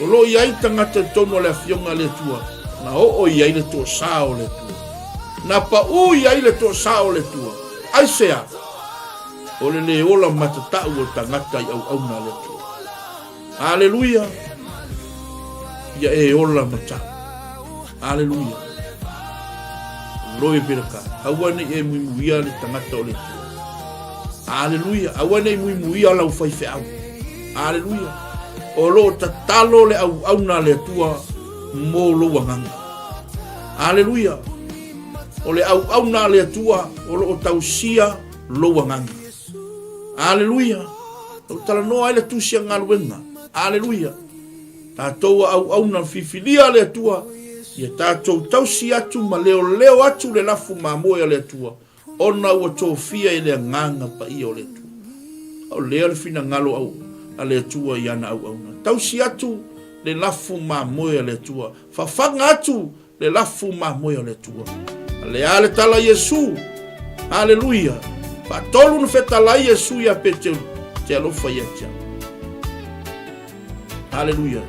Speaker 1: O lo o i ai tagata i totonu o le Afioga a le Atua, na oo i ai le toasā o le Atua. Na paū i ai le toasā o le Atua. Aisea? O le lē ola matatau o tagata i auauna a le Atua. Aleluia! Ia e ola matau. Aleluia! Glory be to God. Aua ne i e muimuia le tagata o le Atua. Aleluia! Aua ne i muimuia lau faifeau. Aleluia! O lo o tatalo le auauna a le Atua mo lou agaga. Aleluia! O le auauna a le Atua o lo o tausia lou agaga. Aleluia! O talanoa ai le tusi a galuega. Aleluia! Tatou a auauna fifilia a le Atua, ia tatou tausi atu ma leoleo atu le lafu mamoe a le Atua ona ua tofia e le Agaga Paia o le Atua. O lea le finagalo au a le Atua i ana auauna. Tausi atu le lafu mamoe a le Atua. Fafaga atu le lafu mamoe a le Atua. A le a le tala a Iesu. Aleluia. Faatolu na fetalai Iesu ia Peteru, te alofa ia te au. Aleluia.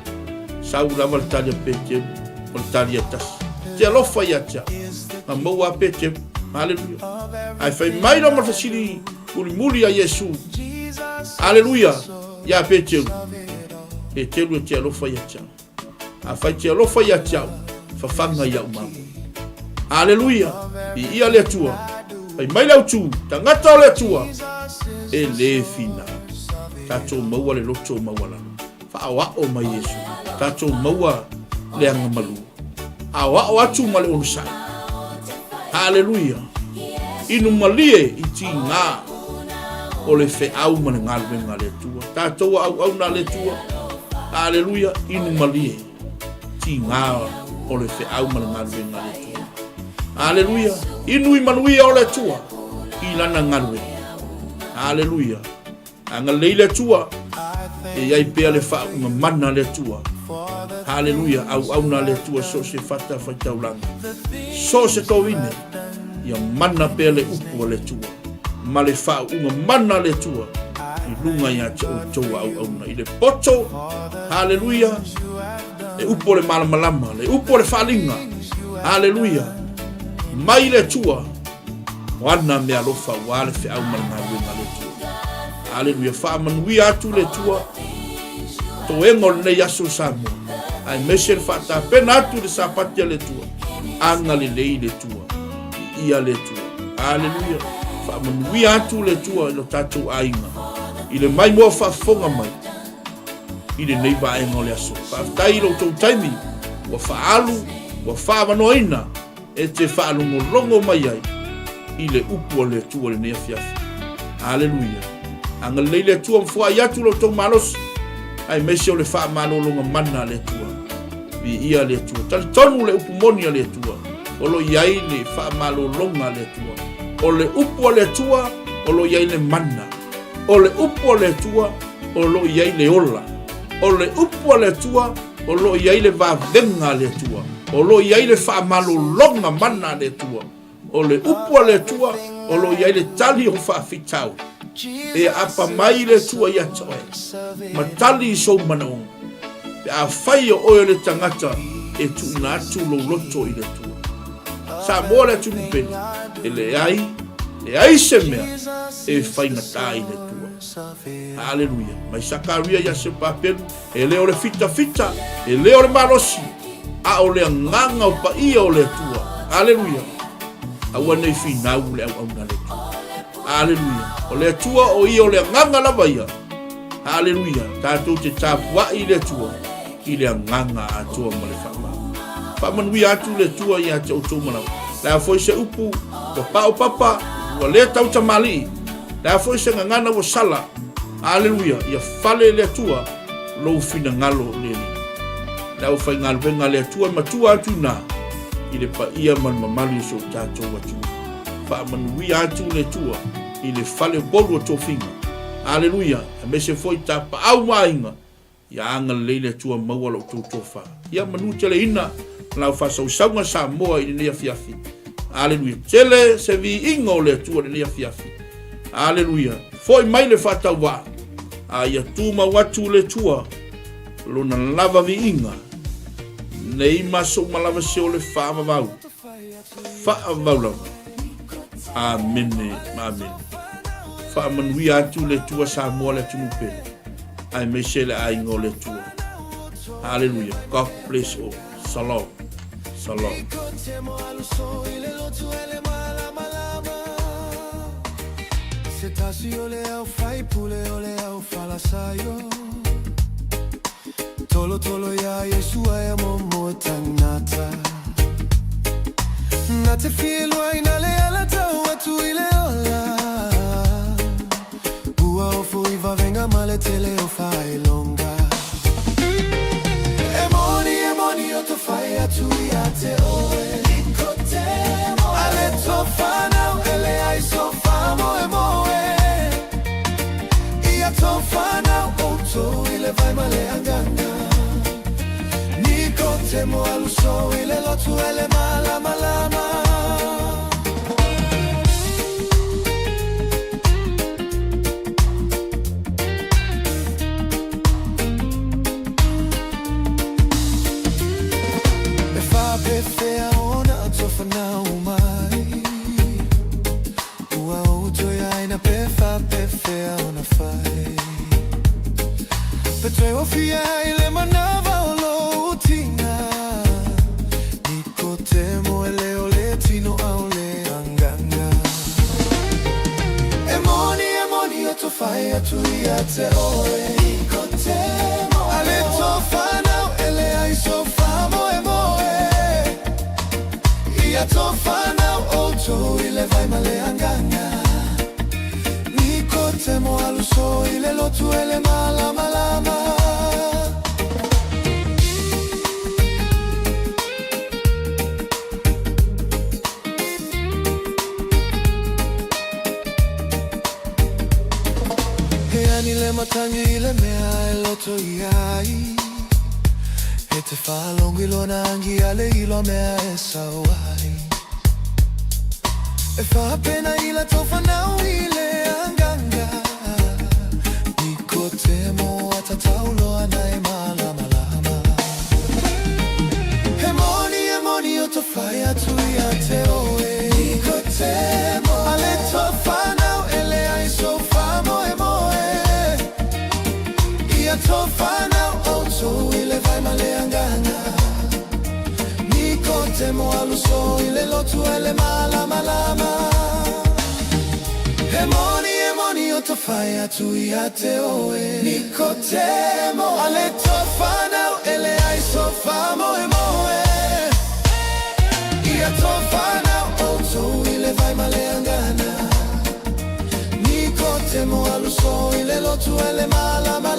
Speaker 1: Sau lava le tali a Peteru, o le tali e tasi. Te alofa ia te au. Na maua a Peteru. Aleluia. Ae fai mai la ma le fesili mulimuli a Iesu. Aleluia. Ia Peteru. Peteru e te alofa ia te au. Afai te alofa ia te au, fafaga i au mamoe. Aleluia! Viia le Atua! Fai mai le autu, tagata o le Atua, e le fina. Tatou maua le loto maualalo. Faaoao mai Iesu. Tatou maua le agamalu. Aoao atu ma le onosai. Aleluia! Inu malie i tigā o le feau ma le galuega a le Atua. Tatou a auauna a le Atua. Aleluia! Inu malie tigā o le feau ma le galuega a le Atua. Aleluia! Inu i manuia o le Atua i lana galuega. Aleluia! Agalelei le Atua, e i ai pea le faauuga mana a le Atua. Haleluia, auauna a le Atua so o se fata faitaulaga, so o se tovine, ia mana pea le upu a le Atua, ma le faauuga mana a le Atua i luga ia te outou a auauna i le poto. Haleluia, le upu o le malamalama, le upu o le faaaliga. Haleluia, mai le Atua. O ana meaalofa aua le feau ma le galuega a le Atua. Aleluia, faamanuia atu le Atua toega o lenei aso o Samoa, aemaise le faatapena atu i le Sapati a le Atua. Agalelei le Atua, viia le Atua. Aleluia, faamanuia atu le Atua i lo tatou aiga, i le maimoa faafofoga mai i lenei vaega o le aso. Faafetai i lo outou taimi ua faaalu, ua faaavanoaina e te faalogologo mai ai i le upu a le Atua i lenei afiafi. Aleluia! Agalelei le Atua ma foai atu lo outou malosi, aemaise o le faamalologa mana a le Atua. Viia le Atua. Talitonu le upu moni a le Atua, o lo i ai le faamalologa a le Atua. O le upu a le Atua, o lo i ai le mana. O le upu a le Atua, o lo i ai le ola. O le upu a le Atua, O lo o i ai le vavega a le Atua. O lo o i ai le faamalologa mana a le Atua. O le upu a le Atua, o lo o i ai le tali o faafitauli. E aapa mai le Atua ia te oe, ma tali i sou manaoga, pe afai o oe o le tagata e tuuina atu lou loto i le Atua. Samoa le atunuu pele, e leai, leai se mea e faigata i le Atua. Aleluia. Mai Sakaria ia Sepapelu, E le o le fitafita, e le o le malosi, a o le agaga o paia o le Atua. Aleluia! Aua nei finau le auauna a le Atua. Aleluia! O le Atua o ia o le agaga lava ia. Aleluia! Tatou te tapuai i le Atua i le agaga atoa ma le faamama. Faamanuia atu le Atua ia te outou ma lava. Le a foi se upu ua paopapa, ua le tautamalii, le a foi se gagana ua sala, Aleluia! Ia fale le Atua lou finagalo le Alii. Le aufaigaluega a le Atua e matua atu ina i le paia ma le mamalu o si o tatou atunuu. Faamanuia atu le Atua i le fale polu o tofiga. Aleluia! Aemaise foi tapaau ma aiga. Ia agalelei le Atua maua lo outou tofa. Ia manu teleina lau faasausauga Samoa i lenei afiafi. Aleluia. Tele se viiga o le Atua i lenei afiafi. Aleluia. Foi mai le faatauvaa, a ia tumau atu le Atua lona lava viiga nei ma sou malava se o le faavavau. Faavavau lava. Amene ma amene. Faamanuia atu le Atua Samoa le atunuu pele, aemaise le aiga o le Atua. Hallelujah. God bless all. Shalom. Shalom.
Speaker 2: Se tasi o le au faipule o le au falasaio Tolotolo ia Iesu aia mo moe tangata Na te filuaina le ala tau atu i le ola Ua ofo i vavenga ma le tele o whailonga E moni, e moni o to whai atu ia te oe Ale to whanau ele ai so wha moe moe Ia to whanau outou i le vai ma le anganga. mo aluso i le lotu e le malamalama. E faapefea ona tofanau mai Ua ou toe aina pe faapefea ona fai Pe toe ofia ai le manava o lou tina Nikotemo e le o le tino ao le anganga E moni e moni o tofai atu ia te oe Nikotemo Ale tofanau ele ai sofa moe moe Ia tofanau outou i le vai ma le anganga Nikotemo aluso i le lotu e le malamalama. He ani le matangi i le mea e loto i ai E te whalongo i lona angi a le iloa mea e sau ai E faapena i la tofanau i le anganga Nikotemo atatauloa na e malamalama He moni e moni o tofai atu ia te oe Nikotemo Ale tofanau e le ai sofa moe moe Ia tofanau outou i le vai ma le anganga Nikotemo aluso i le lotu e le malamalama He moni e moni o tofai atu ia te oe Nikotemo Ale tofanau e le ai sofa moe moe Ia tofanau outou i le vai ma le angana Nikotemo aluso i le lotu e le malamalama.